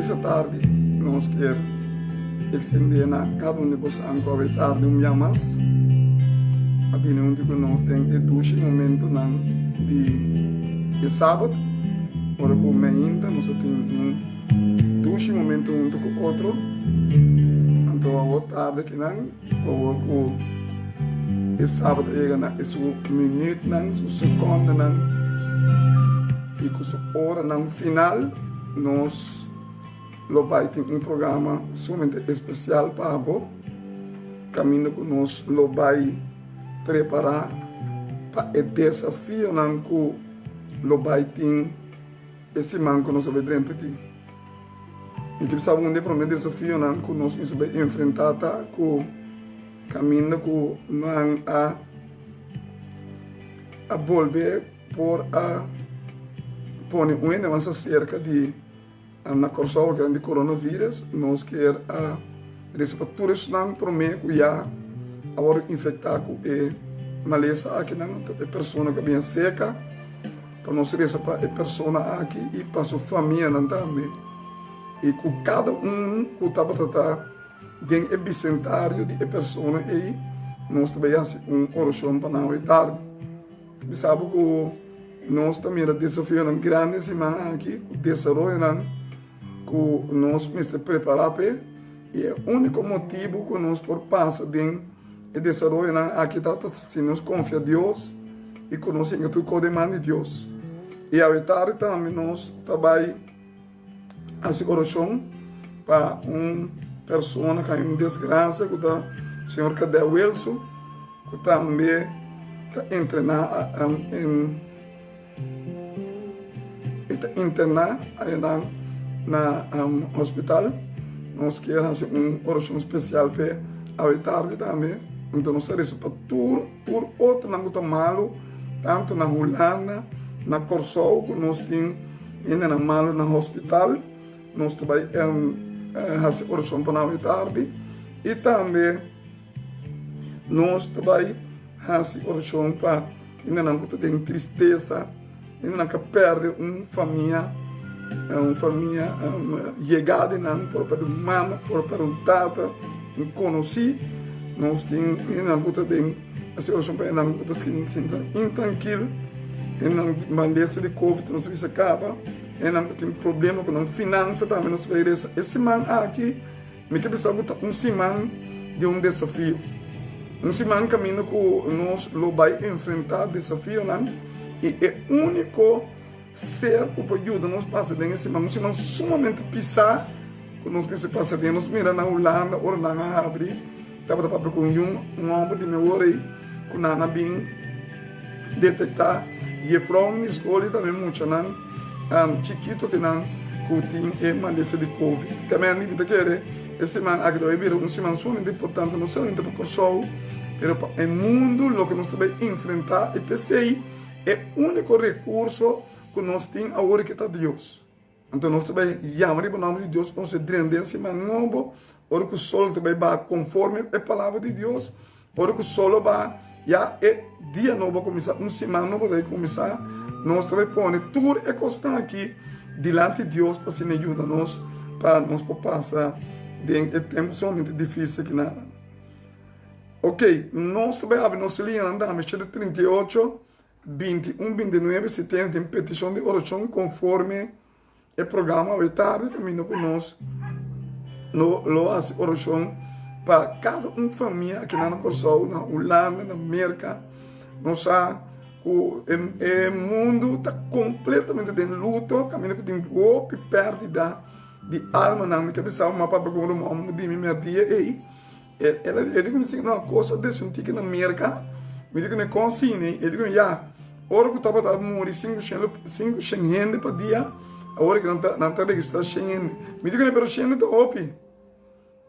Felis atardi nos kier extende na cada un di boso cu awe tardi un bia mas a bini hunto cu nos den e dushi momentonan di e Sabbat ora cu meinta nos a tin un dushi momento hunto cu otro anto awo tardi akinan awor cu e Sabbat a yega na su minuutnan su secondanan y cu su oranan final nos lo bai tin un programa sumamente especial pa bo caminda cu nos lo bai prepara pa e desafionan cu lo bai tin e siman cu nos a bai drenta aki. Mi kier sa un di e prome desafionan cu nos mester bai enfrenta ta cu caminda cu nan a a bolbe por a pone un hende mas acerca di na Kòrsou kier di coronavirus nos kier a resa pa tur esnan prome cu ya a wòrdu infecta cu e malesa akinan anto e persona cu a bin acerca pa nos resa pa e persona aki y pa su famianan tambe y cu cada un cu tabata ta den e bicentario di e persona ey nos ta bay haci un oracion pa nan hoy tardi. Bisa bo ku nos ta mira desafionan grandi e siman aki, ku desaroyonan ku nos mester prepará p'e, i e úniko motibu ku nos por pasa den e desaroyonan aki ta si nos konfia Dios i ku nos hinka tur kos den man di Dios. I awe tardi tambe nos ta bai hasi orashon pa un persona ku a haña un desgrasia ku ta señor Kadè Wilson ku tambe ta entrená e ta interná ayanan na hospital. Nos kier hasi un orashon spesial p'e awe tardi tambe. Anto nos ta resa pa tur tur otronan ku ta malu tantu na Hulanda, na Kòrsou ku nos tin Hendenan malu na hospital, nos ta bai hasi orashon pa nan tardi i tambe nos ta bai hasi orashon pa hendenan ku ta den tristesa, hendenan ku a pèrdè un famia, un famia yegá di nan, por pèrdè un mama, por pèrdè un tata, un konosí. Nos tin hendenan ku ta den hasi orashon pa hendenan ku ta sinti intrankil. Hendenan ku malesa di covid nos a bisa kaba, hendenan ku tin problema ku nan finansa tambe nos bai resa. E siman aki mi ta bisa ku ta un siman di un desafio, un siman kaminda ku nos lo bai enfrenta desafionan i e uniko ser ku por yuda nos pasa den e siman, un siman sumamente pisá ku nos mester pasa den. Nos mira na Hulanda ora nan a habri. Tabata papia ku un un hòmber di mi ora ei ku nan a bin detektá jefrounan di skol i tambe muchanan chikitu ki nan ku tin e malesa di covid. Tambe mi ta kere e siman aki ta bai bira un siman sumamente importante no solamente pa Kòrsou pero pa e mundu loke nos ta bai enfrentá i p'esei e úniko rekurso ku nos tin awor ki ta Dios. Anto nos ta bai yama riba nomber di Dios ons e drenta den siman nobo, ora ku sol ta bai baha konforme e palabra di Dios, ora ku sol a baha ya e dia nobo a kuminsá, un siman nobo ta bai kuminsá, nos ta bai pone tur e kosnan aki dilanti Dios pa asina yuda nos pa nos por pasa den e tempu sumamente difisil aki nan. Ok, nos ta bai habri nos liñanan tambe, shete 38. 21 29 si ten tin peticion di oracion conforme e programa awe tardi caminda cu nos no lo haci oracion pa cada un famia aki na Corsou na Hulanda na Merca nos sa cu e mundo ta completamente den luto caminda cu tin hopi perdida di almanan mi ta bisa mi papia cu un ruman di mi merdia ey. E di ku mi si no kos a drecha un tiki na Merka, mi di ku ne kon asina? E di ku mi ya, ora ku tabata a muri sinku shen sinku shen hende pa dia, awor ki nan ta nan ta registrá shen hende. Mi di ku ne pero shen hende ta hopi.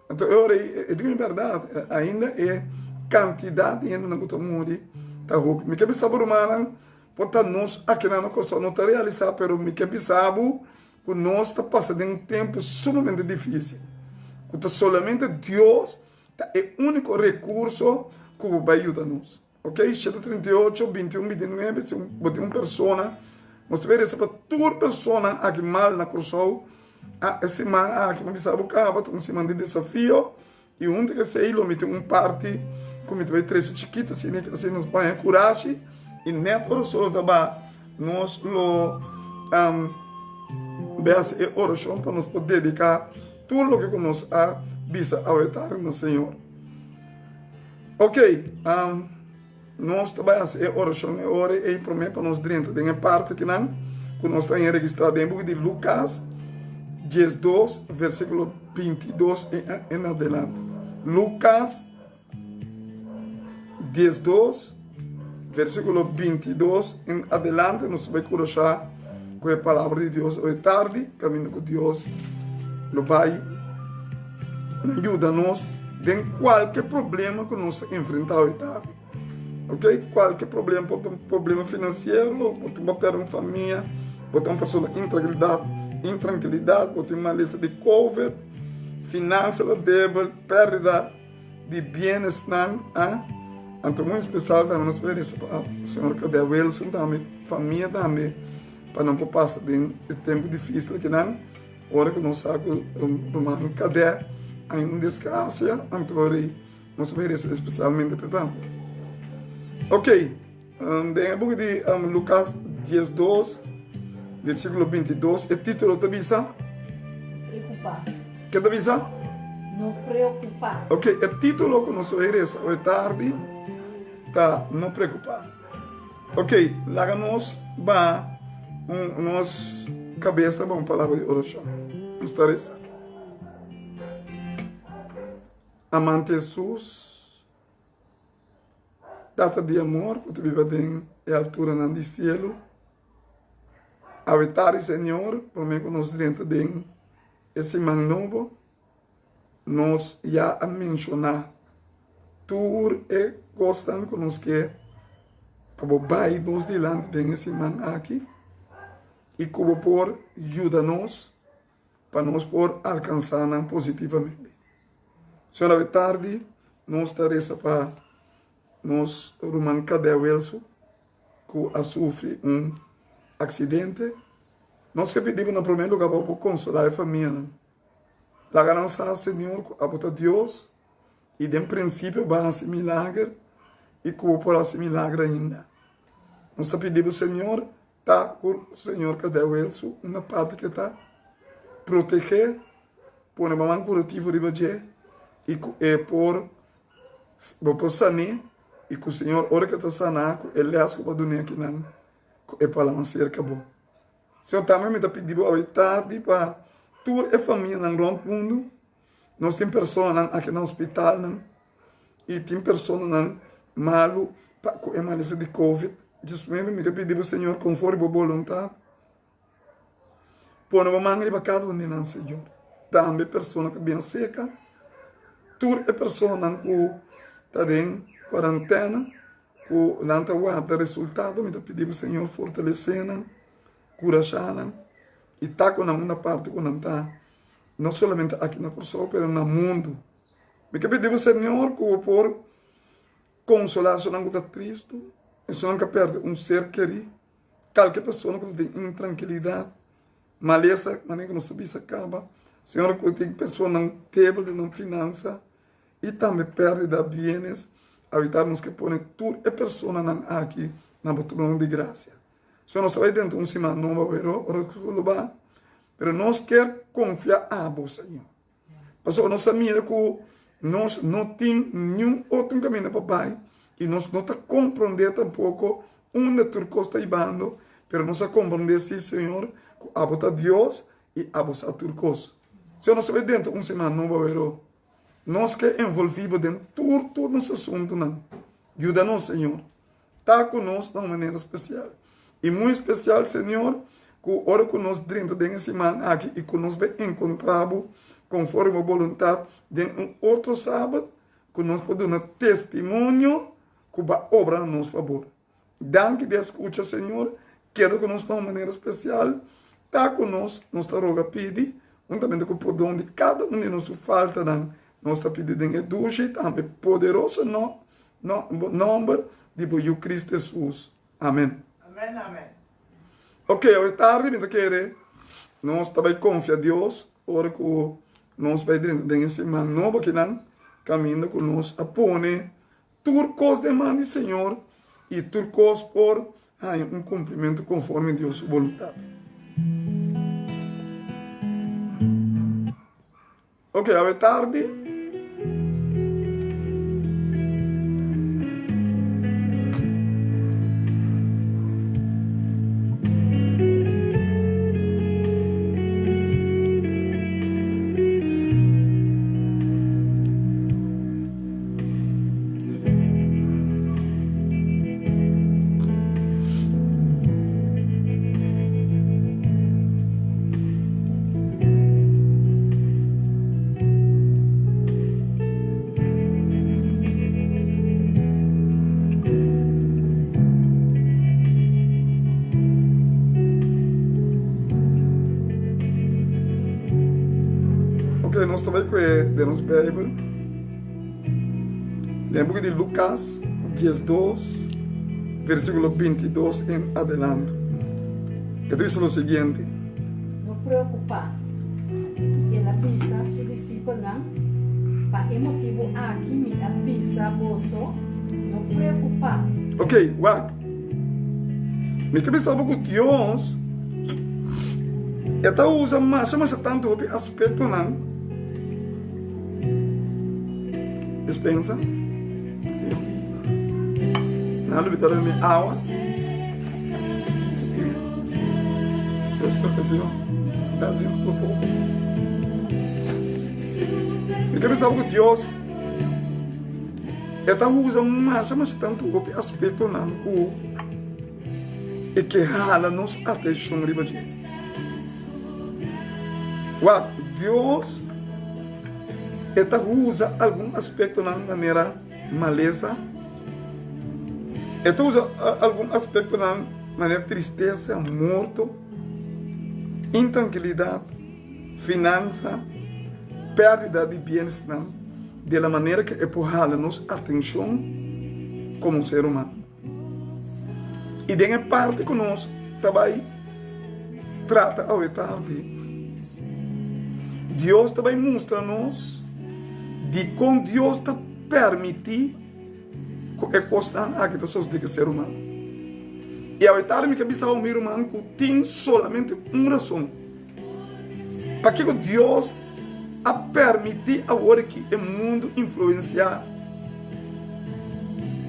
Anto e ora ei e di ku mi bèrdat, ainda e kantidat di hendenan ku ta muri ta hopi. Mi ke bisa bo rumannan, por ta nos akinan na Kòrsou no ta realisá, pero mi ke bisa bo ku nos ta pasa den un tempu sumamente difísil, ku ta solamente Dios ta e úniko rekurso ku bo bai yuda nos. Ok, shete 38, 21, 29, si bo tin un persona, nos ta bai resa pa tur persona aki mal na Kòrsou. Ah, e siman aki mi bisa bo kaba ta un siman di desafio i huntu ku esei lo mi tin un parti ku mi ta bai trese chikito asina asina nos por haña kurashi i nèt ora solo ta ba nos lo bai hasi e orashon pa nos por dediká tur loke ku nos a bisa awe tardi na Señor. Ok. Nos ta bai hasi e orashon e ora ei promé pa nos drenta den e parti kinan ku nos ta haña registrá den e buki di Lukas 12, versíkulo 22 en adelante. Lukas 12, versíkulo 22 en adelante nos ta bai kurashá ku e palabra di Dios awe tardi, kaminda ku Dios lo bai na yuda nos den kualke problema ku nos ta enfrentá awe tardi. Ok, kualke problema, por ta un problema finansiero, por ta un pèrdè un famia, por ta un persona intrankilidat, intrankilidat, por tin malesa di covid, finansa ta debel, pèrdida di bienesnan, a. Anto muy espesial tambe nos por resa pa señor Cadel Wilson tambe, famia tambe, pa nan por pasa den e tempu difisil akinan, ora ku nos sa ku ruman Cadel a haña un desgrasia, anto rei nos por resa espesialmente pa e tambe. Ok, den e buki di Lukas 12, versíkulo 22, e título ta bisa? Preokupá. Ke ta bisa? No preokupá. Ok, e título ku nos bai resa awe tardi ta No Preokupá. Ok, laga nos ba nos kabesa pa un palabra di orashon. Nos ta resa. Amante Hesus. Tata di amor ku ta biba den e alturanan di sielu, awe tardi Señor, promé ku nos drenta den e siman nobo, nos ya a menshoná tur e kosnan ku nos ke pa bo bai nos dilanti den e siman aki i ku bo por yuda nos pa nos por alkansá nan positivamente. Señor, awe tardi nos ta resa pa nos ruman Cadel Wilson ku a sufri un aksidente. Nos ke pidi bo na promé lugá pa bo konsolá e famianan. Laga nan sa, Señor, ku abo ta Dios i den prinsipio bo a hasi milager i ku bo por hasi milager ainda. Nos ta pidi bo, Señor, Ta ku Señor ka da Wilson una parti ke ta protegé, pone man kurativo riba dje i ku e por bo por san'é i ku Señor ora ke ta saná ku e lès ku bo a dun'é akinan ku e palabra serka bo. Señor tambe mi ta pidi bo awe tardi pa tur e famianan rònt mundu, nos tin personanan aki na hospitalnan i tin personanan malu pa ku e malesa di covid 19, mi ta pidi bo Señor konforme bo boluntat pone bo man riba kada un di nan Señor, tambe persona ku bien seka, tur e personanan ku ta den kuarantena ku nan ta warda resultado mi ta pidi bo Señor fortalesé nan, kurashá nan i ta ku nan unda parti ku nan ta no solamente aki na Kòrsou pero na mundu. Mi ke pidi bo Señor ku bo por konsolá esunnan ku ta tristu, esunnan ku a pèrdè un ser kerí, kalke persona ku ta den intrankilidat, malesa, manera ku nos ta bisa kaba, Señor ku tin personanan debel den nan finansa i tambe pèrdida bienes, awita nos ke pone tur e personanan aki na bo trono di grasia. Señor nos ta bai drenta un siman nobo awero ora ku lo ba, pero nos kier konfia abo Señor. Pasobra nos ta mira ku nos no tin niun otro kaminda pa bai i nos no ta komprondé tampoko unda tur kos ta hibando, pero nos a komprondé si, Señor, ku abo ta Dios i abo sa tur kos. Señor, nos ta bai drenta un siman nobo awero. Nos ke envolví bo den tur tur nos asuntunan. Yuda nos, Señor. Ta ku nos na un manera spesial. I muy spesial, Señor, ku ora ku nos drenta den e siman aki i ku nos bai enkontrá Bo konforme Bo boluntat den un otro sabat, ku nos por duna testimonio ku Bo a obra na nos fabor. Danki di a skucha, Señor. Keda ku nos na un manera spesial. Ta ku nos, nos ta roga pidi, huntamente ku pordon di kada un di nos su faltanan, nos ta pidi den e dushi i tambe poderoso no No nomber di bo Yu Cristo Jesus. Amen. Amen amen. Ok, awe tardi mi ta kere Nos ta bai konfia Dios ora ku nos bai drenta den e siman nobo akinan, kaminda ku nos a pone tur kos den man di Señor i tur kos por haña un kumplimentu konforme Dios su boluntat. Ok, awe tardi. Ok, nos ta bai kue den nos Bijbel. Den buki di Lukas 12, versíkulo 22 en adelante. E ta bisa lo siguiente. No preokupá. I el a bisa su disipelnan, Pa e motibu aki mi a bisa boso, no preokupá. Ok, wak. Mi ta bisa bo ku Dios e ta usa masha masha tantu hopi aspektonan. Despensa. Sí. Nan lo bita mi awa. Esto que sí. Dale un poco. Mi ke bisa ku Dios e ta usa masha masha tantu hopi aspektonan ku e ke hala nos atenshon riba dje. Wak, Dios e ta usa algun aspektonan manera malesa, e ta usa algun aspektonan manera tristesa, morto, intrankilidat, finansa, pèrdida di biensnan, di la manera ku e por hala nos atenshon komo ser humano. I den e parti ku nos ta bai trata awe tardi, Dios ta bai mustra nos dikon Dios ta permití ku e kosnan aki ta sosodé ku e ser humano. I awe tardi mi ke bisa bo mi ruman ku tin solamente un rason pakiko Dios a permití awor ki e mundu influensiá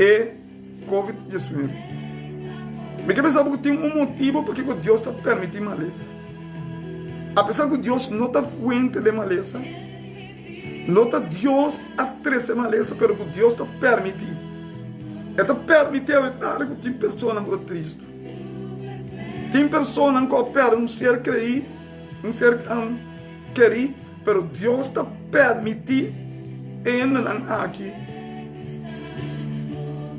e Covid 19. Mi ke pensa bo ku tin un motibu pakiko Dios ta permití malesa. Apesar ku Dios no ta fuente de malesa, no ta Dios a trese malesa, pero ku Dios ta permití. E ta permití awe tardi ku tin personanan ku ta tristu. Tin personanan ku a pèrdè un ser kreí, un ser kerí, pero Dios ta permití e hendenan aki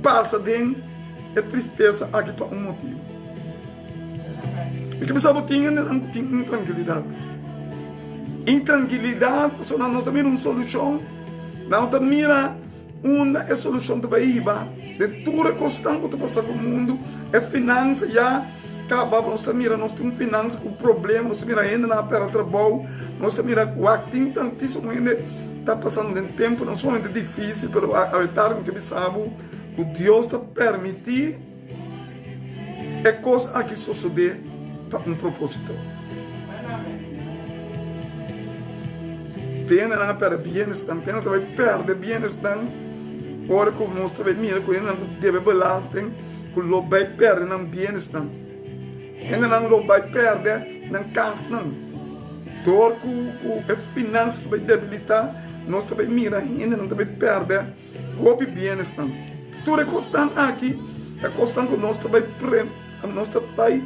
pasa den e tristesa aki pa un motibu. Mi ta bisa bo tin hendenan ku tin intrankilidat. Intrankilidat pasobra nan no ta mira un solushon, nan no ta mira Unda e solushon ta bai hiba? Den tur e kosnan ku ta pasa ku mundu, e finansa ya kaba, nos ta mira nos tin un finansa ku problema, nos ta mira hendenan a pèrdè trabou, nos ta mira wak tin tantísimo hende ta pasando den tempunan sumamente difísil, pero awe tardi mi ke bisa bo ku Dios ta permití e kos aki sosodé pa un propósito. Tin hendenan a pèrdè bienesnan, tin hendenan ta bai pèrdè bienesnan ora ku nos ta bai mira ku hendenan ku debe belasting ku lo bai pèrdè nan bienesnan. Hendenan lo bai pèrdè nan kasnan. Dor ku ku e finansa ta bai debilitá, nos ta bai mira hendenan ta bai pèrdè hopi bienesnan. Tur e kosnan aki ta kosnan ku nos ta bai pre, nos ta bai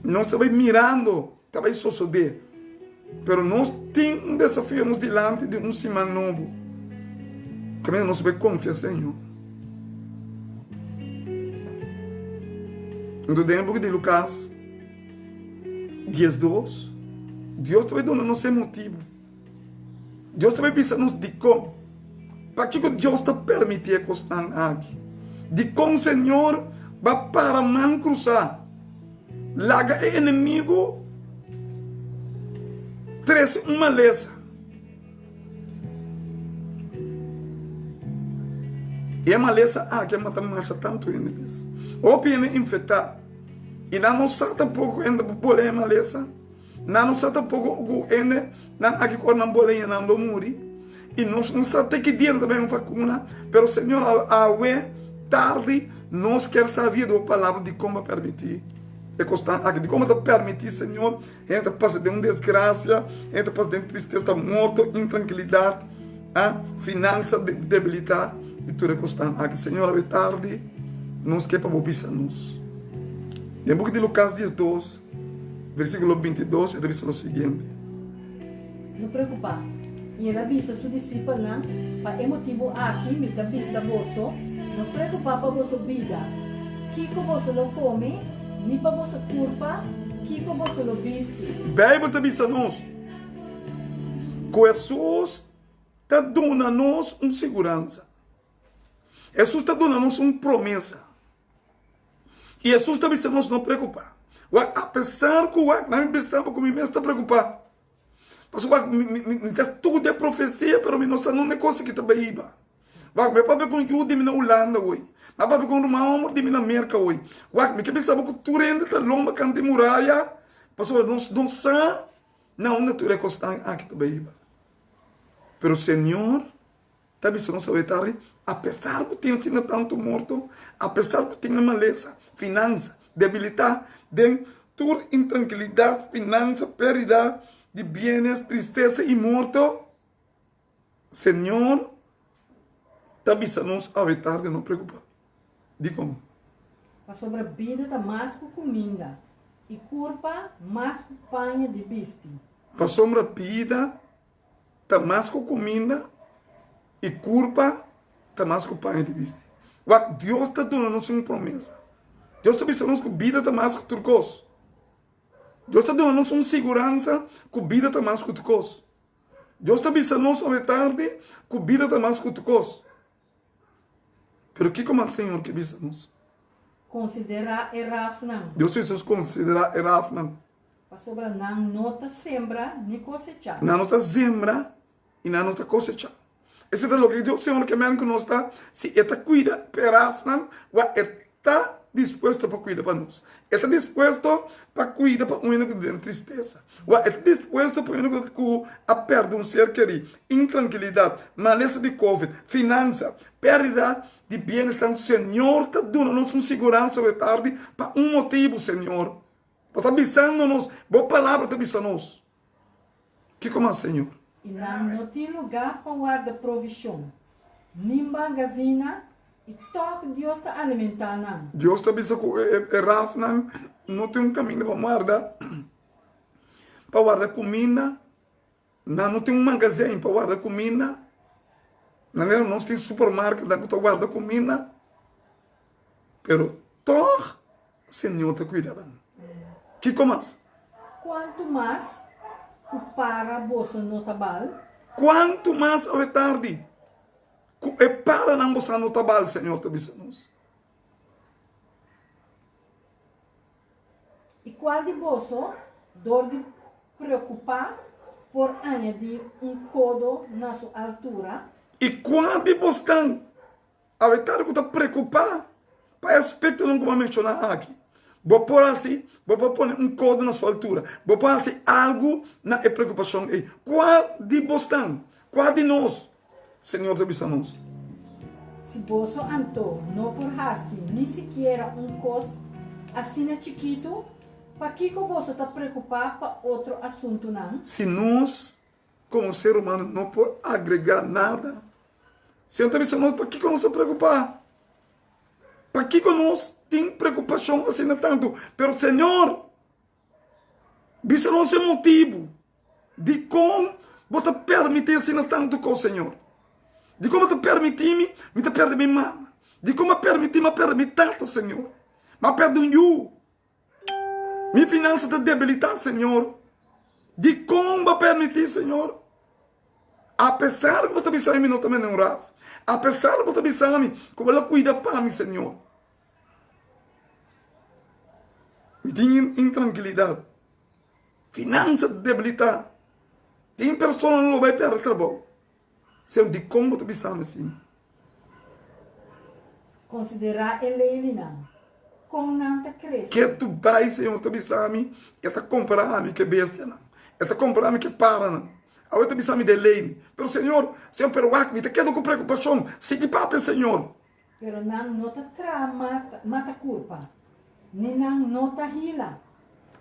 nos ta bai mirando ta bai sosodé. Pero nos tin un desafio nos dilanti di un siman nobo. Kaminda nos bai konfia Señor. Anto den e buki di Lukas 12, Dios ta bai duna nos e motibu. Dios ta bai bisa nos dikon. Pakiko Dios ta permití e kosnan aki? Dikon Señor ba para man krusá? Laga e enemigu. trese un malesa. I e malesa aki a mata masha tantu hende mes. Hopi hende infektá i nan no sa tampoko ku hende ta por bole e malesa. Nan no sa tampoko ku hende nan aki ku ora nan bole i nan lo muri. I nos no sa te ki dia ta bai un vakuna. Pero Señor awe tardi nos kier sa via di bo palabra dikon bo a permití e kosnan aki. Dikon bo ta permití Señor hende ta pasa den un desgrasia, hende ta pasa den tristesa, morto, intrankilidat, finansa debilitá i tur e kosnan aki. Señor awe tardi nos ke pa bo bisa nos. Den buki di Lukas 12. Versíkulo 22 e ta bisa lo siguiente. No preokupá. I el a bisa su disipelnan, Pa e motibu aki mi ta bisa boso, no preokupá pa boso bida, kiko boso lo kome, ni pa boso kurpa, kiko boso lo bisti. Beibel ta bisa nos ku Hesus ta duna nos un siguransa. Hesus ta duna nos un promesa. I Hesus ta bisa nos no preokupá. Wak, apesar ku wak, na mi bisa bo ku mi mes ta preokupá. Pasobra wak, mi, mi, mi ta studia profesia, pero mi no sa nunde kos ki ta bai hiba. Wak, mi a papia ku un yu di mi na Hulanda hoy. Mi a papia ku un ruman homber di mi na Merka hoy. Wak, mi ke bisa bo ku tur hende ta lomba kanta e muraya, pasobra nos no sa na unda tur e kosnan aki ta bai hiba. Pero Señor Ta bisa nos awe tardi, apesar ku tin asina tantu morto, apesar ku tin e malesa, finansa debilitá den tur intrankilidat, finansa, pèrdida di bienes, tristesa i morto, Señor ta bisa nos awe tardi no preokupá. Dikon? Pasobra bida ta mas ku kuminda, i kurpa mas ku paña di bisti. Pasobra bida ta mas ku kuminda i kurpa ta mas ku paña di bisti. Wak, Dios ta duna nos un promesa. Dios ta bisa nos ku bida ta mas ku tur kos. Dios ta duna nos un siguransa ku bida ta mas ku tur kos. Dios ta bisa nos awe tardi ku bida ta mas ku tur kos. Pero kiko mas Señor ke bisa nos? Konsiderá e rafnan. Dios ta bisa nos konsiderá e rafnan. Pasobra nan no ta sembra ni kosechá. Nan no ta sembra i nan no ta kosechá. Esei ta loke Dios Señor ke men ku nos ta, si E ta kuida perafnan, wak E ta dispuesto pa kuida pa nos. E ta dispuesto pa kuida pa un hende ku ta den tristesa. Wak E ta dispuesto pa un hende ku a pèrdè un ser kerí, intrankilidat, malesa di covid, finansa, pèrdida di bienesnan. Señor ta duna nos un siguransa awe tardi pa un motibu, Señor. Bo ta bisando nos, bo palabra ta bisa nos. Kiko mas, Señor? I nan no tin lugá pa warda provishon, ni magazina, i tòg Dios ta alimentá nan. Dios ta bisa ku e rafnan no tin un kaminda pa warda, pa warda kuminda. Nan no tin un magazin pa warda kuminda. Manera nos tin supermarketnan ku ta warda kuminda. Pero tòg Señor ta kuida nan. Kiko mas? Kuantu mas ku para boso no ta bal? Kuantu mas awe tardi ku e paranan boso no ta bal, Señor ta bisa nos. I kual di boso, dor di preokupá, por añadí un kodo na su altura? I kual di bosnan awe tardi ku ta preokupá pa e aspektonan ku bo a menshoná aki? Bo por hasi, bo por pone un kodo na su altura, bo por hasi algu na e preokupashon ei. Kua di bosnan, kua di nos Señor ta bisa nos. Si boso anto no por hasi ni sikiera un kos asina chikitu, pakiko boso ta preokupá pa otro asuntunan? Si nos komo ser humano no por agregá nada, Señor ta bisa nos, pakiko nos ta preokupá? Pakiko nos tin preokupashon asina tantu? Pero Señor bisa nos e motibu. Dikon bo ta permití asina tantu kos, Señor? Dikon bo ta permití mi, mi ta pèrdè mi mama? Dikon bo a permití mi a pèrdè mi tata, Señor? Mi a pèrdè un yu. Mi finansa ta debilitá, Señor. Dikon bo a permití, Señor? Apesar ku bo ta bisa mi, mi no ta mende un raf. Apesar ku bo ta bisa mi ku bo lo kuida pa mi, Señor. Mi tin intrankilidat. Finansa debilitá. Tin personanan lo bai pèrdè trabou. Señor, dikon bo ta bisa mi asina? Konsiderá e lelinan, kon nan ta krese. Ketu bai, Señor ta bisa mi, e ta kompará mi ku e bestianan, e ta kompará mi ku e paranan. Awe ta bisa mi den lei. Pero Señor, Señor, pero wak, mi ta keda ku preokupashon. Sigui papia, Señor. Pero nan no ta traha mata, mata kurpa, ni nan no ta hila.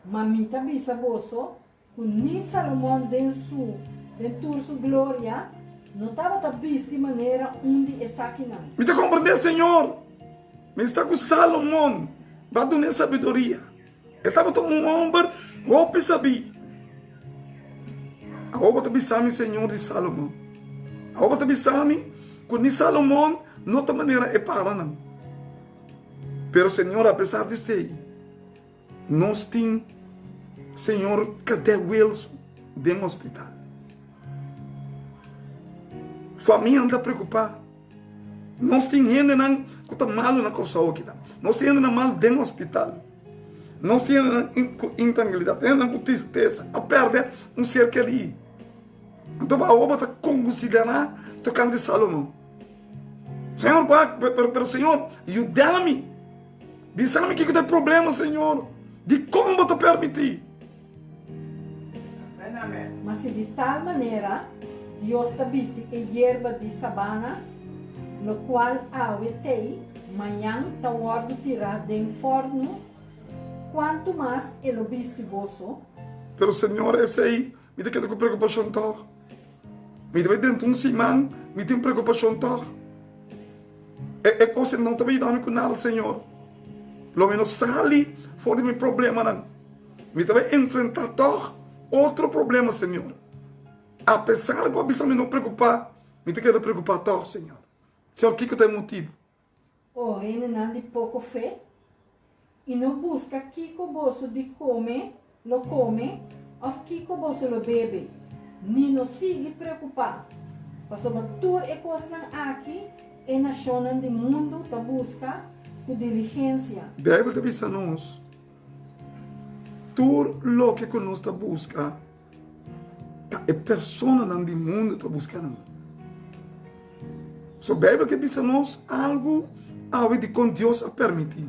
Ma mi ta bisa boso ku ni Salomon den su, den tur su gloria, no tabata bisti manera un di esakinan. Mi ta komprendé, Señor. Mi sa ku Salomon bo a dun'é sabiduria. E tabata un homber hopi sabí. Awor bo ta bisa mi, Señor, di Salomon. Awor bo ta bisa mi ku ni Salomon no ta manera e paranan. Pero, Señor, apesar di esei, nos tin Señor Cadet Wilson den hospital. Famianan ta preokupá. Nos tin hendenan ku ta malu na Kòrsou akinan. Nos tin hendenan malu den hospital. Nos tin hendenan ku intrankilidat, hendenan ku tristesa, a pèrdè un ser kerí. Anto awor bo ta konsiderá tokante Salomon. Señor, pero Señor, yuda mi. Bisa mi kiko ta e problema, Señor. Dikon bo ta permití? Ma si di tal manera Dios ta bisti e yerba di sabana, lokual awe t'ei, mañan ta wòrdu tirá den fòrnu, kuantu mas e lo bisti boso? Pero Señor, esei mi ta keda ku preokupashon tòg. Mi ta bai dentro un siman, mi tin preokupashon tòg. E kos ei no ta bai yuda mi ku nada, Señor. Lo mi no sali for di mi problemanan. Mi ta bai enfrentá tòg otro problema, Señor. Apesar ku a bisa mi no preokupá, mi ta keda preokupá tòg, Señor. Señor, kiko ta e motibu? O hendenan di poko fe, i no buska kiko boso di kome lo kome òf kiko boso lo bebe, ni no sigui preokupá, pasobra tur e kosnan aki e nashonnan di mundu ta buska ku diligensia. Beibel ta bisa nos Tur loke ku nos ta buska ta e personanan di mundu ta buska nan. So Beibel ke bisa nos algu awe dikon Dios a permití.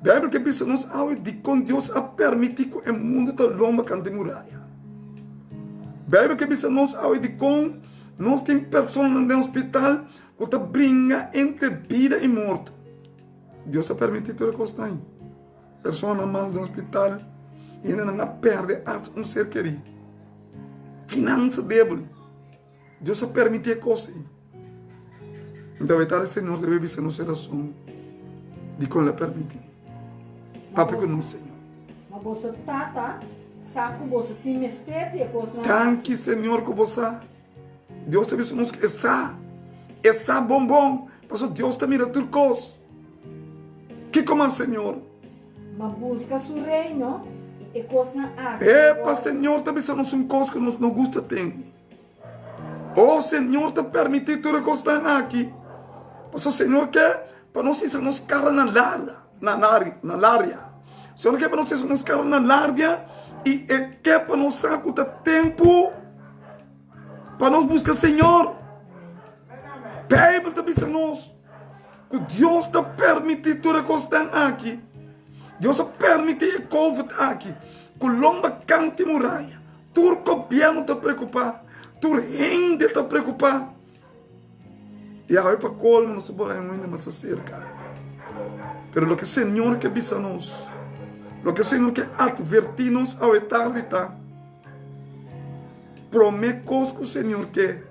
Beibel ke bisa nos awe dikon Dios a permití ku e mundu ta lomba kante muraya. Beibel ke bisa nos awe dikon nos tin personanan den hospital ku ta bringa entre bida i morto. Dios a permití tur e kosnan ei. Personanan malu den hospital, hendenan a pèrdè asta un ser kerí. Finansa debel. Dios a permití e kos ei. Anto e tardi Señor debe bisa nos e rason dikon el a permití. Papia ku nos, Señor. Ma boso Tata sa ku boso tin mester di e kosnan aki. Danki, Señor, ku bo sa. Dios ta bisa nos ku e sa, e sa bon bon, pasobra Dios ta mira tur kos. Kiko mas, Señor? Ma buska su reino, i e kosnan aki lo Epa, wòrdu. Señor ta bisa nos un kos ku nos no gusta tende. O Señor ta permití tur e kosnan aki, pasobra Señor ke pa nos hisa nos kara na larga, na na laria. Señor ke pa nos hisa nos kara na larga i e ke pa nos sa ku ta tempu. Pa nos buska Señor. Bijbel ta bisa nos ku Dios ta permití tur e kosnan aki. Dios a permití e covid aki ku lomba kanti muraya. Tur gobièrnu ta preokupá, tur hende ta preokupá. I awe pa kolmo nos ta por haña un hende mas aserka. Pero loke Señor ke bisa nos, loke Señor ke atvertí nos awe tardi ta, Promé kos ku Señor ke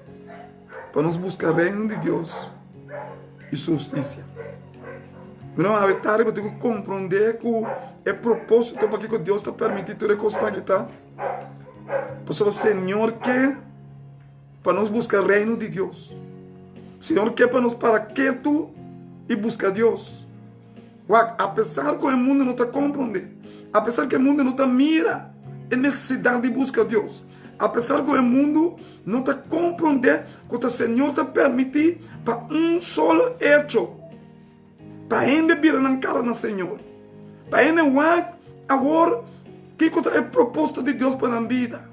pa nos buska Reino di Dios i su hustisia. Mi no awe tardi bo tin ku komprondé ku e propósito pakiko Dios ta permití tur e kosnan aki ta pasobra Señor ke pa nos buska Reino di Dios. Señor ke pa nos para ketu i buska Dios. Wak, apesar ku e mundu no ta komprondé, apesar ku e mundu no ta mira e nesesidat di buska Dios, apesar ku e mundu no ta komprondé ku ta Señor ta permití pa un solo echo pa hende bira nan kara na Señor, pa hende wak awor kiko ta e propósito di Dios pa nan bida.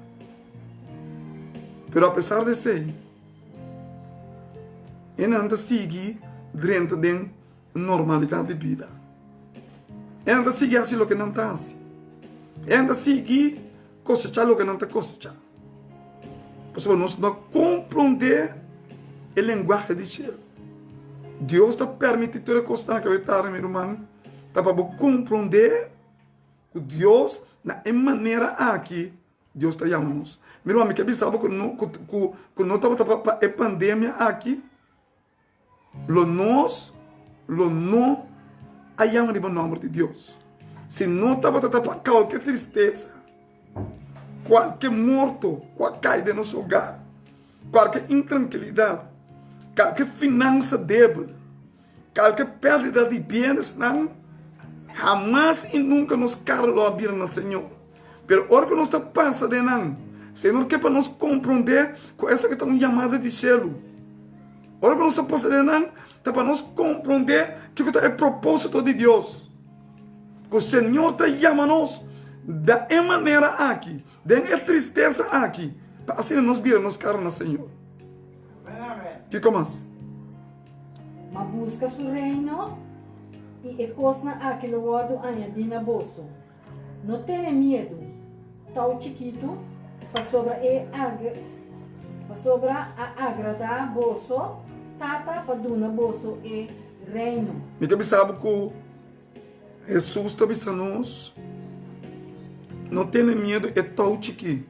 Pero apesar di esei, e nan ta sigui drenta den normalidat di bida. E nan ta sigui hasi loke nan ta hasi. E nan ta sigui kosechá loke nan ta kosechá. Pasobra nos no a komprondé e lenguahe di shelu. Dios ta permití tur e kosnan aki awe tardi, mi ruman, ta pa bo komprondé ku Dios na e manera aki Dios ta yama nos. Mi ruman, mi ke bisa bo ku no ku ku no tabata pa e pandemia aki, lo nos lo no a yama riba nòmber di Dios. Si no tabata ta pa kualke tristesa, kualke morto ku a kai den nos hogar, kualke intrankilidat, kualke finansa debel, Kalke pèrdida di bienesnan, hamas i nunka nos kara lo a bira na Señor. Pero ora ku nos ta pasa den nan, Señor ke pa nos komprondé ku esaki ta un yamada di shelu. Ora ku nos ta pasa den nan, ta pa nos komprondé kiko ta e propósito di Dios. Ku Señor ta yama nos da e manera aki, den e tristesa aki, pa asina nos bira nos kara na Señor. Kiko mas? Ma buska su reino, i e kosnan aki lo wòrdu añadí na boso. No tene miedu, tou chikitu, pasobra e pasobra a agradá boso Tata pa duna boso e reino. Mi ta bisa bo ku Hesus ta bisa nos, No tene miedu, e tou chikí.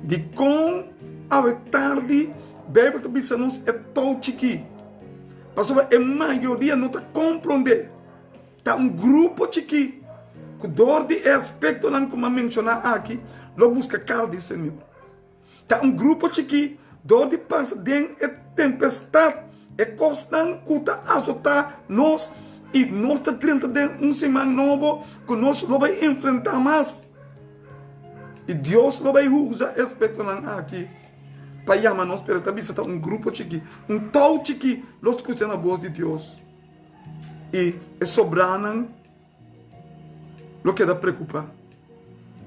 Dikon awe tardi Beibel ta bisa nos e tou chikí? Pasobra e mayoria no ta komprondé. Ta un grupo chikí ku dor di e aspektonan ku mi a menshoná aki lo buska kara di Señor. Ta un grupo chikí dor di pasa den e tempestat, e kosnan ku ta asotá nos i nos ta drenta den un siman nobo ku nos lo bai enfrentá mas. I Dios lo bai usa e aspektonan aki pa yama nos, pero e ta bisa ta un grupo chikí, un tou chikí lo skucha na bos di Dios i e sobranan lo keda preokupá,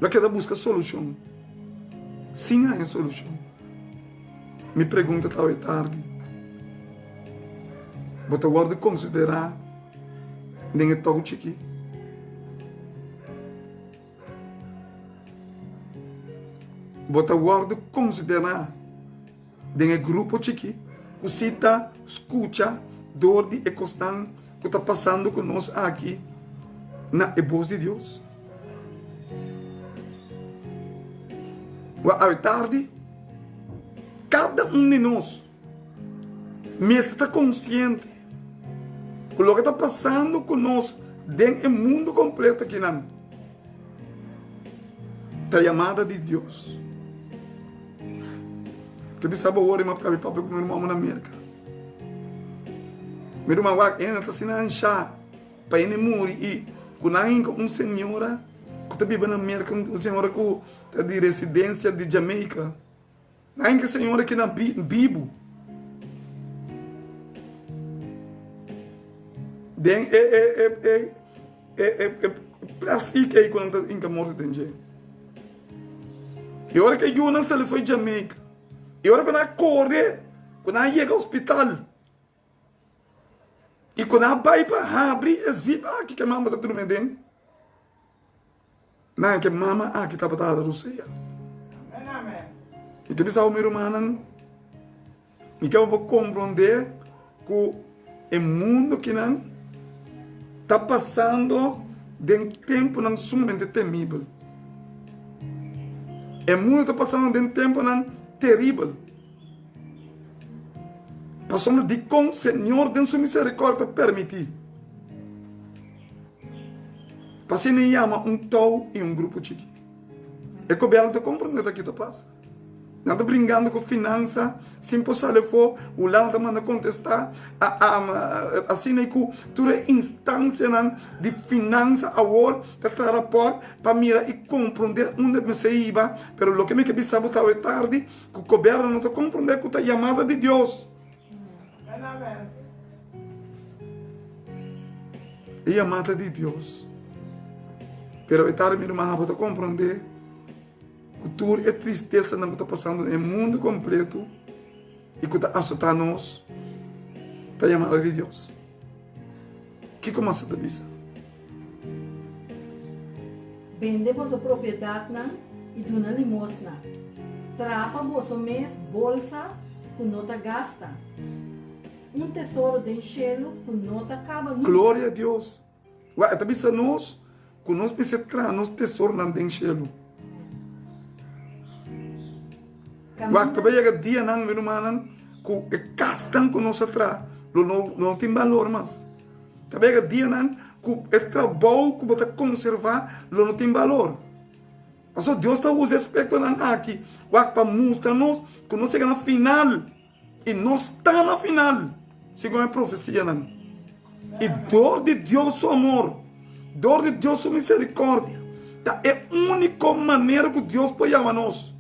lo keda buska solushon sin haña solushon. Mi pregunta ta awe tardi, bo ta wòrdu konsiderá den e tou chikí? Bo ta wòrdu konsiderá den e grupo chikí ku si ta skucha dor di e kosnan ku ta pasando ku nos aki na e bos di Dios? Wèl, awe tardi, kada un di nos mester ta konsiente ku loke ta pasando ku nos den e mundu kompleto akinan ta yamada di Dios. Ke bisa bo ora mi a papia ku mi ruman na Merka. Mi ruman wak ena ta asina anshá pa ene muri i ku nan hinka un señora ku ta biba na Merka, un señora ku ta di residensia di Jamaica. Nan ke señora ki na bibu den e e e e e e e plastic ei ku nan ta hinka morto den dje. E ora ke yunan sali foi Jamaica, e ora ku nan a kore, ku nan a yega hospital, i ku nan a bai pa habri e zip aki ke mama ta drumi aden, Nan ke mama aki tabata hala rosea. Mi ke bisa bo mi rumannan, mi ke bo komprondé ku e mundu kinan ta pasando den tempunan sumamente temibel. E mundu ta pasando den tempunan teribel. Pasobra dikon Señor den su miserikòrdia ta permití? P'asina e yama un tou i un grupo chiki. E gobièrnu ta komprondé ta ki ta pasa. Nan ta bringando ku finansa sin por sali afó, Hulanda ta manda kontestá, asina i ku tur e instansianan di finansa awor ta traha rapòrt pa mira i komprondé unda mester hiba, pero loke mi ke bisa bo ta awe tardi ku gobièrnu no ta komprondé ku ta yamada di Dios. E yamada di Dios. Pero e tardi mi ruman abo ta komprondé ku tur e tristesanan ku ta pasando den e mundu kompleto i ku ta asotá nos, ta yamada di Dios. Kiko mas e ta bisa? Bende boso propiedatnan i duna limosna. Traha pa boso mes bolsa ku no ta gasta, un tesoro den shelu ku no ta kaba nunka. Gloria a Dios! Wak, e ta bisa nos ku nos mester traha nos tesoronan den shelu. Wak, ta bai yega dianan, mi rumannan, ku e kasnan ku nos a traha lo no no tin balor mas. Ta bai yega dianan ku e trabou ku bo ta konservá lo no tin balor. Pasobra Dios ta usa e aspektonan aki, wak, pa mustra nos ku nos yega na final. I nos ta na final, segun e profesianan. I dor di Dios su amor, dor di Dios su misericordia, ta e úniko manera ku Dios por yama nos,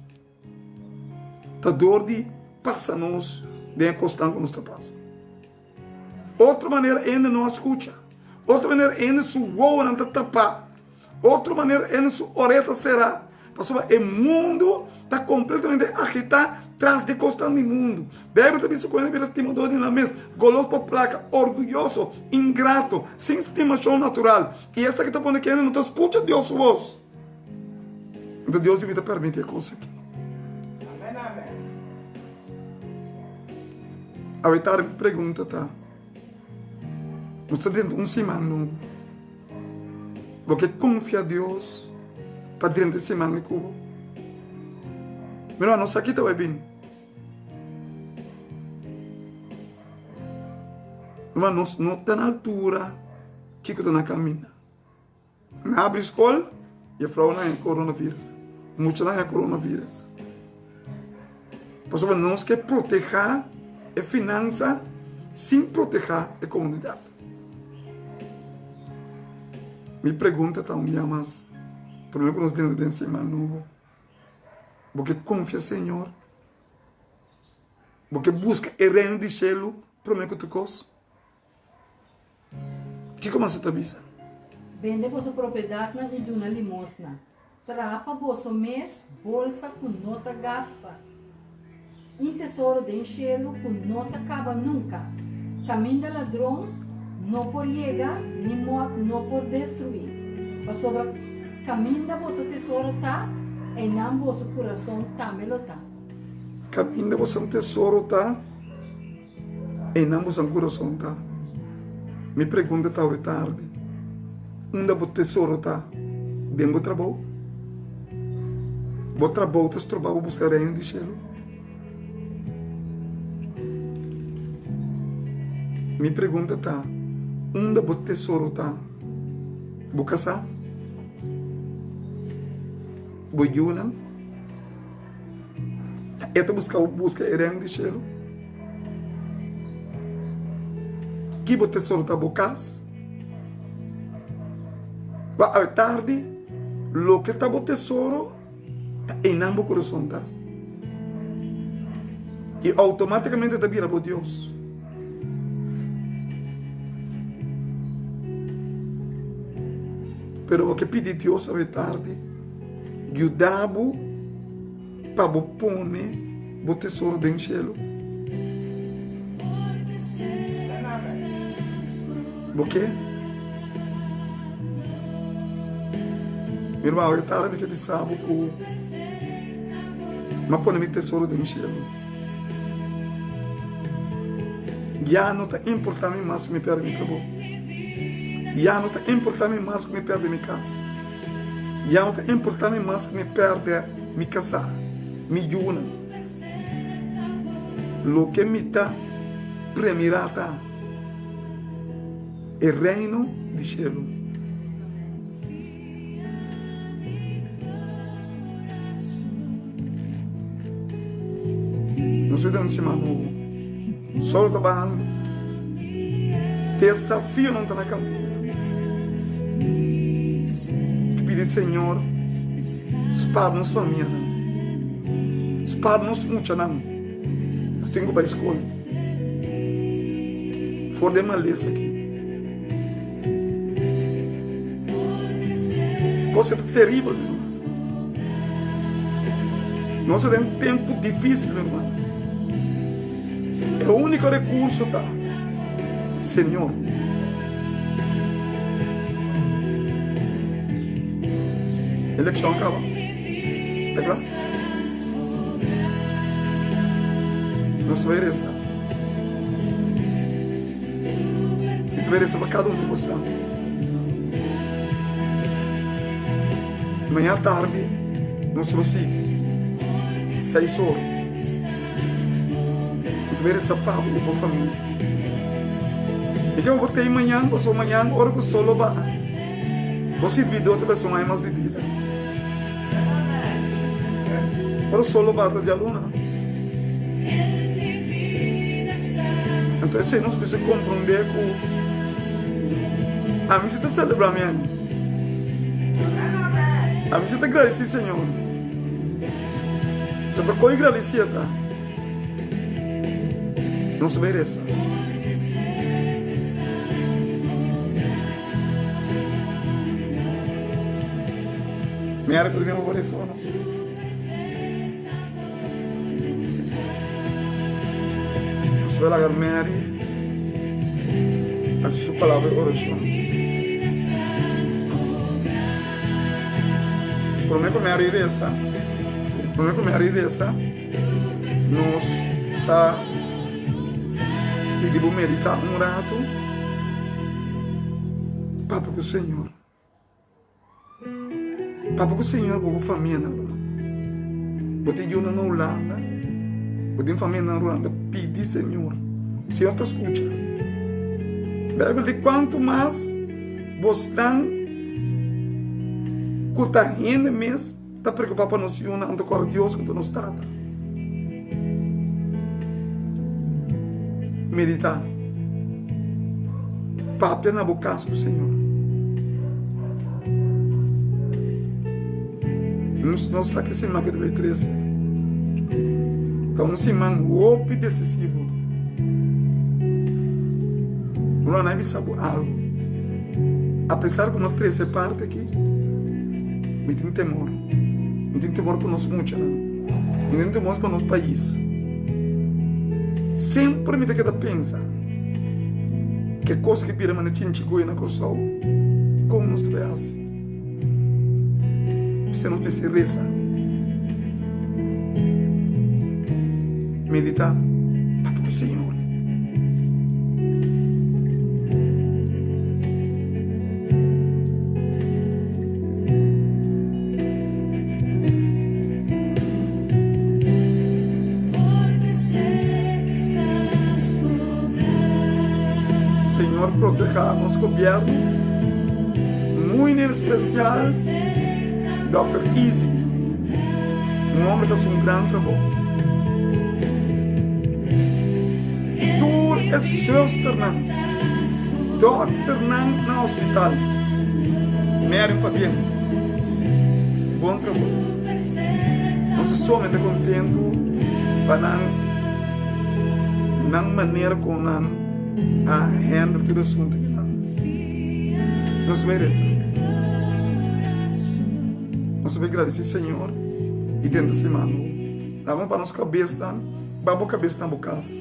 ta dor di pasa nos den e kosnan ku nos ta pasa. Otro manera hende no a skucha. Otro manera hende su wowonan ta tapá. Otro manera hende su orea ta será. Pasobra e mundu ta kompletamente agitá tras di kosnan di mundu. Beibel ta bisa ku hende bira stimadó di nan mes, golos pa plaka, orguyoso, ingrato, sin stimashon natural. I esaki ta pone ku hende no ta skucha Dios su bos. Anto Dios dibi ta permiti e kos aki. Awe tardi mi pregunta ta, nos ta drenta un siman nobo, bo ke konfia Dios pa drenta e siman ei ku bo? Mira, nos aki ta bai bin. Ruman, nos no ta na altura kiko ta na kaminda. Nan abri skol, jefrounan haña coronavirus, muchanan haña coronavirus. Pasobra nos ke protehá e finansa sin protehá e komunidat. Mi pregunta ta un bia mas, promé ku nos drenta den siman nobo, bo ke konfia Señor? Bo ke buska e reino di shelu promé ku tur kos? Kiko mas e ta bisa? Bende boso propiedatnan i duna limosna. Traha pa boso mes bolsa ku no ta gasta, un tesoro den shelu ku no ta kaba nunka, kaminda ladron no por yega ni mòt no por destruí. Pasobra kaminda boso tesoro ta, einan boso kurason tambe lo ta. Kaminda boso tesoro ta. Einan bo san kurason ta. Mi pregunta ta awe tardi, unda bo tesoro ta? Den bo trabou? Bo trabou ta stroba bo buska Reino di Shelu? Mi pregunta ta, unda bo tesoro ta? Bo kasá? Bo yunan? E ta buska bo buska e Reino di Shelu? Ki bo tesoro ta bo kas? Ba awe tardi, loke ta bo tesoro ta einan bo kurason ta. I outomátikamente ta bira bo Dios. Pero bo ke pidi Dios awe tardi, yuda bo. Pa bo pone bo tesoro den shelu. Bo ke? Mi ruman, awe tardi mi ke bisa bo ku mi a pone mi tesoro den shelu. Ya no ta importa mi mas ku mi perde mi trabou. Ya no ta importa mi mas ku mi perde mi kas. Ya no ta importa mi mas ku mi perde mi kasá, mi yunan. Loke mi ta premirá ta e Reino di shelu. Nos ta den un siman nobo. Sol ta bahando. Desafionan ta na kaminda. Ki pidi Señor spar nos famianan, spar nos muchanan ku tin ku bai skol for di e malesa aki. Kos ta teribel mi ruman. Nos ta den tempu difísil, mi ruman. E úniko rekurso ta Señor. E lekshon a kaba. Ta kla? Nos bai resa. Mi ta bai resa pa kada un di boso. Maña tardi nos lo sigui, seis ora. Mi ta bai resa pa bo i bo famia. Mi ke pa bo tei mañan, pasobra mañan ora ku sol lo baha, bo sirbidó ta bai haci un aña mas di bida. Ora sol lo baha ta djaluna. Anto esei nos mester komprondé ku ami si ta selebrá mi aña. Ami si ta gradisí Señor. Si ta koi gradisí e ta. Nos bai resa. Mi a recorda mi por eso no. Nos bai laga Mary hasi su palabra di oracion. Prome cu Mary reza, prome cu Mary reza, nos ta pidi bo medita un rato, papia cu Señor. Papia ku Señor pa bo famianan ruman. Bo tin yunan na Hulanda, bo tin famianan na Hulanda, pidi Señor. Señor ta skucha. Bijbel di kuantu mas bosnan ku ta hende mes ta preokupa pa nos yunan, anto kòrda Dios ku ta nos Tata. Meditá. Papia na bo kas ku Señor. Nos no sa ki siman ku ta bai trese. Ta un siman hopi desisivo. Lo nan bisa bo algu. Apesar ku no trese parti aki, mi tin temor. Mi tin temor pa nos muchanan. Mi tin temor pa nos pais. Semper mi ta keda pensa ke kos ke bira manera chinchiguya na Kòrsou, kon nos ta bai hasi? P'esei nos mester resa, meditá, papia ku Señor. Señor proteha nos gobierno, muy en especial Dòkter Izzy, un hombre ta haci un gran trabou. Tur e zusternan, dokternan na hospital, Mary Fabien, bon trabou. Nos ta sumamente kontentu pa nan nan manera kon nan a handle tur asuntu kinan. Nos bai resa. Nos bai gradisi Señor i denter siman nobo. Laga pa nos kabesnan. Ba bo kabes na bo kas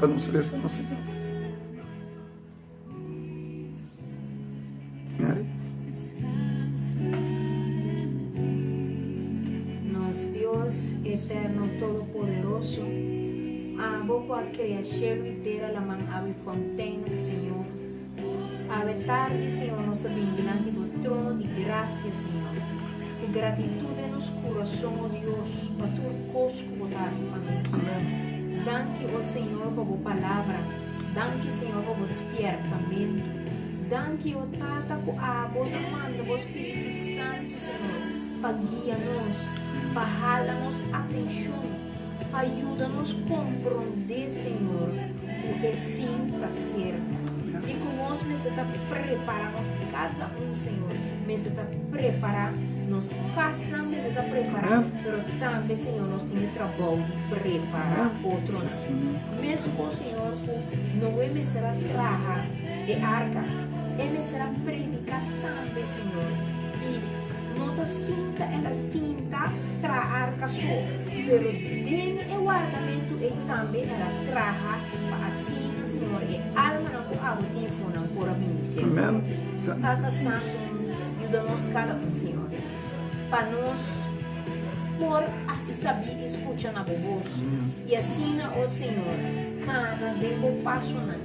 pa nos resa nos Señor. Mary? Nos Dios eterno todopoderoso, abo ku a krea shelu i tera laman awe fonteinnan Señor. Awe tardi, Señor, nos ta bin dilanti bo trono di gracia, Señor, cu gratitud den nos curason, o Dios, pa tur cos cu bo ta haci pa nos. Danki, o Señor, pa bo palabra. Danki, Señor, pa bo spiertamentu. Danki, o Tata, cu abo ta manda bo Spiritu Santu, Señor, pa guia nos, pa hala nos atencion, pa yuda nos comprende, Señor, ku e fin ta serka i ku nos mester ta prepará, nos kada un, Señor, mester ta prepará, nos kasnan mester ta prepará, pero tambe, Señor, nos tin e trabou di prepará otronan. Meskos, Señor, ku Noe mester a traha e arka, e mester a prediká tambe, Señor, i. No ta sinta el a sinta traha arka so, pero den e wardamentu ei tambe el a traha pa asina, Señor, e almanan ku abo tin fonan por a bini serka bo. Tata Santu, yuda nos kada un, Señor, pa nos por hasi sabí i skucha na bo bos, i asina, o Señor, kana den bo pasonan.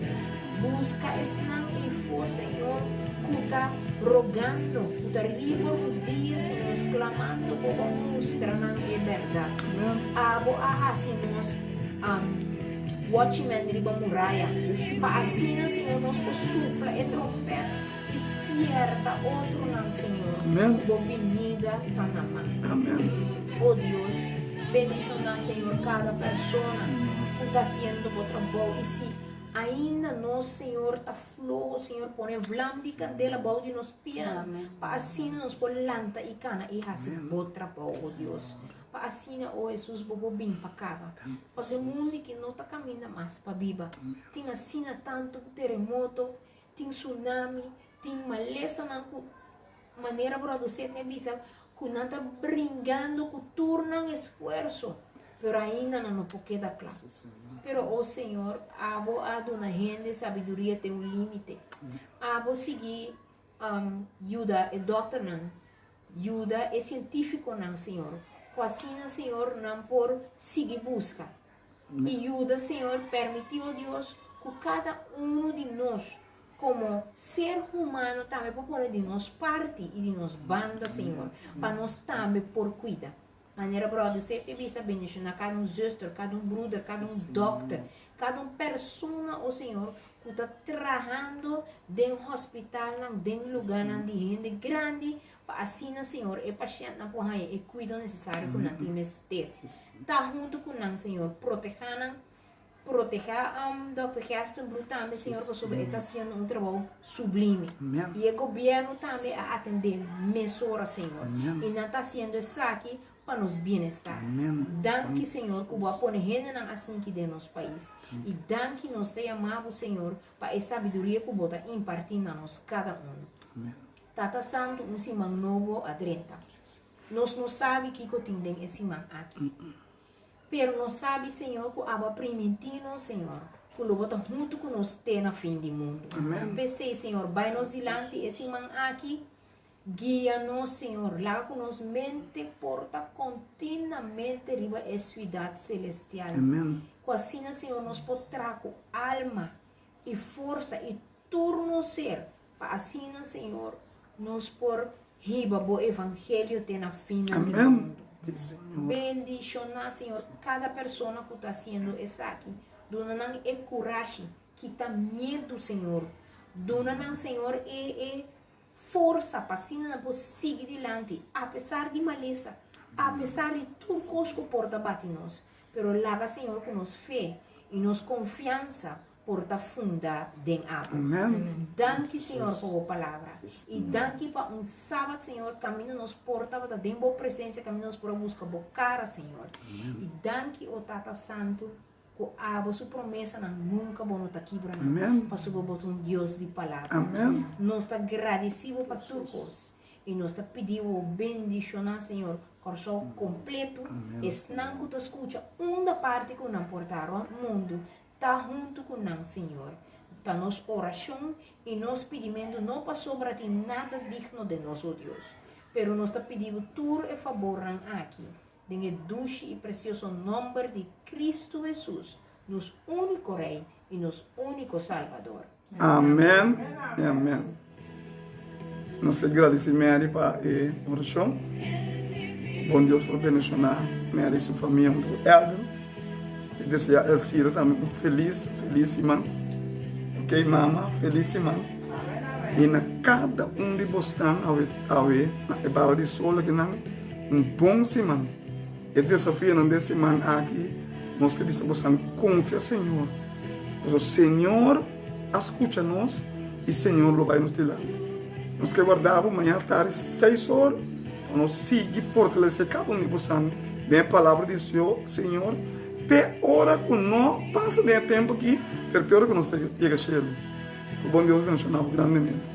Buska esnan eifó, Señor, ku ta rogando, ku ta riba rudia, Señor, sklamando bo pa mustra nan e bèrdat. Abo a hasi nos watchman riba muraya, pa asina, Señor, nos por supla e trompèt i spièrta otronan, Señor, ku bo binida ta na man. O Dios, bendishoná, Señor, kada persona ku ta hasiendo bo trabou i si Ainda nos, Señor, ta floho, Señor, pone vlam di candela bou di nos pianan, pa asina nos por lanta y cana y haci Bo trabou, o Dios. Pa asina, o Jesus, Bo por bin pa caba. Pasobra e mundo aki no ta caminda mas pa biba. Tin asina tanto teremoto, tin tsunami, tin malesanan cu manera Brother Sidney a bisa, cu nan ta bringando cu tur nan esfuerzo, pero ainda nan no por keda cla. Pero, oh Señor, Abo a duna hende sabiduria te un limite. Abo sigui um, yuda e dokternan, yuda e cientificonan, Señor, cu asina, Señor, nan por sigui busca. I yuda, Señor, permiti, oh Dios, cu cada uno di nos Komo ser humano tambe por pone di nos parti i di nos banda, Señor, pa nos tambe por kuida. Manera Brother Sete bisa, bendishoná kada un zuster, kada un bruder, kada un dokter, kada un persona, o Señor, ku ta trahando den hospitalnan, den lugánan di hende grandi, pa asina, Señor, e pashèntnan por haña e kuido nesesario ku nan tin mester. Ta huntu ku nan, Señor, protehá nan. Proteha Dòkter Gerstenbluth tambe, Señor, pasobra e ta hasiendo un trabou sublime. I e gobièrnu tambe a atendé mesora, Señor. I nan ta hasiendo esaki pa nos bienestar. Danki, Señor, ku bo a pone hendenan asinki den nos pais. I danki nos ta yama bo, Señor, pa e sabiduria ku bo ta impartí na nos kada unu. Tata Santu, un siman nobo a drenta. Nos no sabi kiko tin den e siman aki. Pero nos sabi, Señor, ku abo a primintí nos, Señor, ku lo bo ta huntu ku nos te na fin di mundu. Amen. P'esei, Señor, bai nos dilanti e siman aki, guia nos, Señor, laga ku nos mente por ta kontinamente riba e siudat selestial. Amen. Ku asina, Señor, nos por traha ku alma i forsa i tur nos ser, pa asina, Señor, nos por hiba bo evangelio te na finnan di Amén. mundu. Sí, Señor. Bendishoná, Señor, kada persona ku ta hasiendo esaki. Duna nan e kurashi, kita miedu, Señor. Duna nan, Señor, e e forsa pa asina nan por sigui dilanti, apesar di malesa, apesar di tur kos ku por ta bati nos. Pero laga, Señor, ku nos fe i nos konfiansa por ta funda den abo. Amen. Danki Señor pa bo palabra. I danki pa un Sabat Señor kaminda nos por tabata den bo presencia, kaminda nos por a buska bo kara Señor. I danki o Tata Santu ku abo su promesanan nunka bo no ta kibra nan. Amen. Pasobra bo ta un Dios di palabra. Amen. Nos ta gradisi bo pa tur kos. I nos ta pidi bo bendishoná Señor Kòrsou kompletu, esnan ku ta skucha unda parti ku nan por ta rònt mundu, Ta huntu ku nan, Señor. Ta nos orashon i nos pidimentu no pasobra tin nada digno den nos, o Dios, pero nos ta pidi Bo tur e fabornan aki, den e dushi i presioso nòmber di Kristu Hesus, nos úniko Rei i nos úniko Salbador. Amen i amen. Nos ta gradisi Mary pa e orashon. Bon Dios por bendishoná Mary i su famia huntu ku Elvin. I desea Elcira tambe un felis, felis siman. Ok mama, felis siman. I na kada un di bosnan awe, awe na e Barra di Sol akinan, un bon siman. E desafionan di e siman aki, nos ke bisa bosan konfia Señor, pasobra Señor a skucha nos i Señor lo bai nos dilanti. Nos ke warda bo mañana tardi seis or pa nos sigui fortalesé kada un di bosan den e palabra di Señor te ora ku no pasa den e tempu aki, pero te ora ku nos yega shelu. Ku bon Dios bendishoná bo grandemente.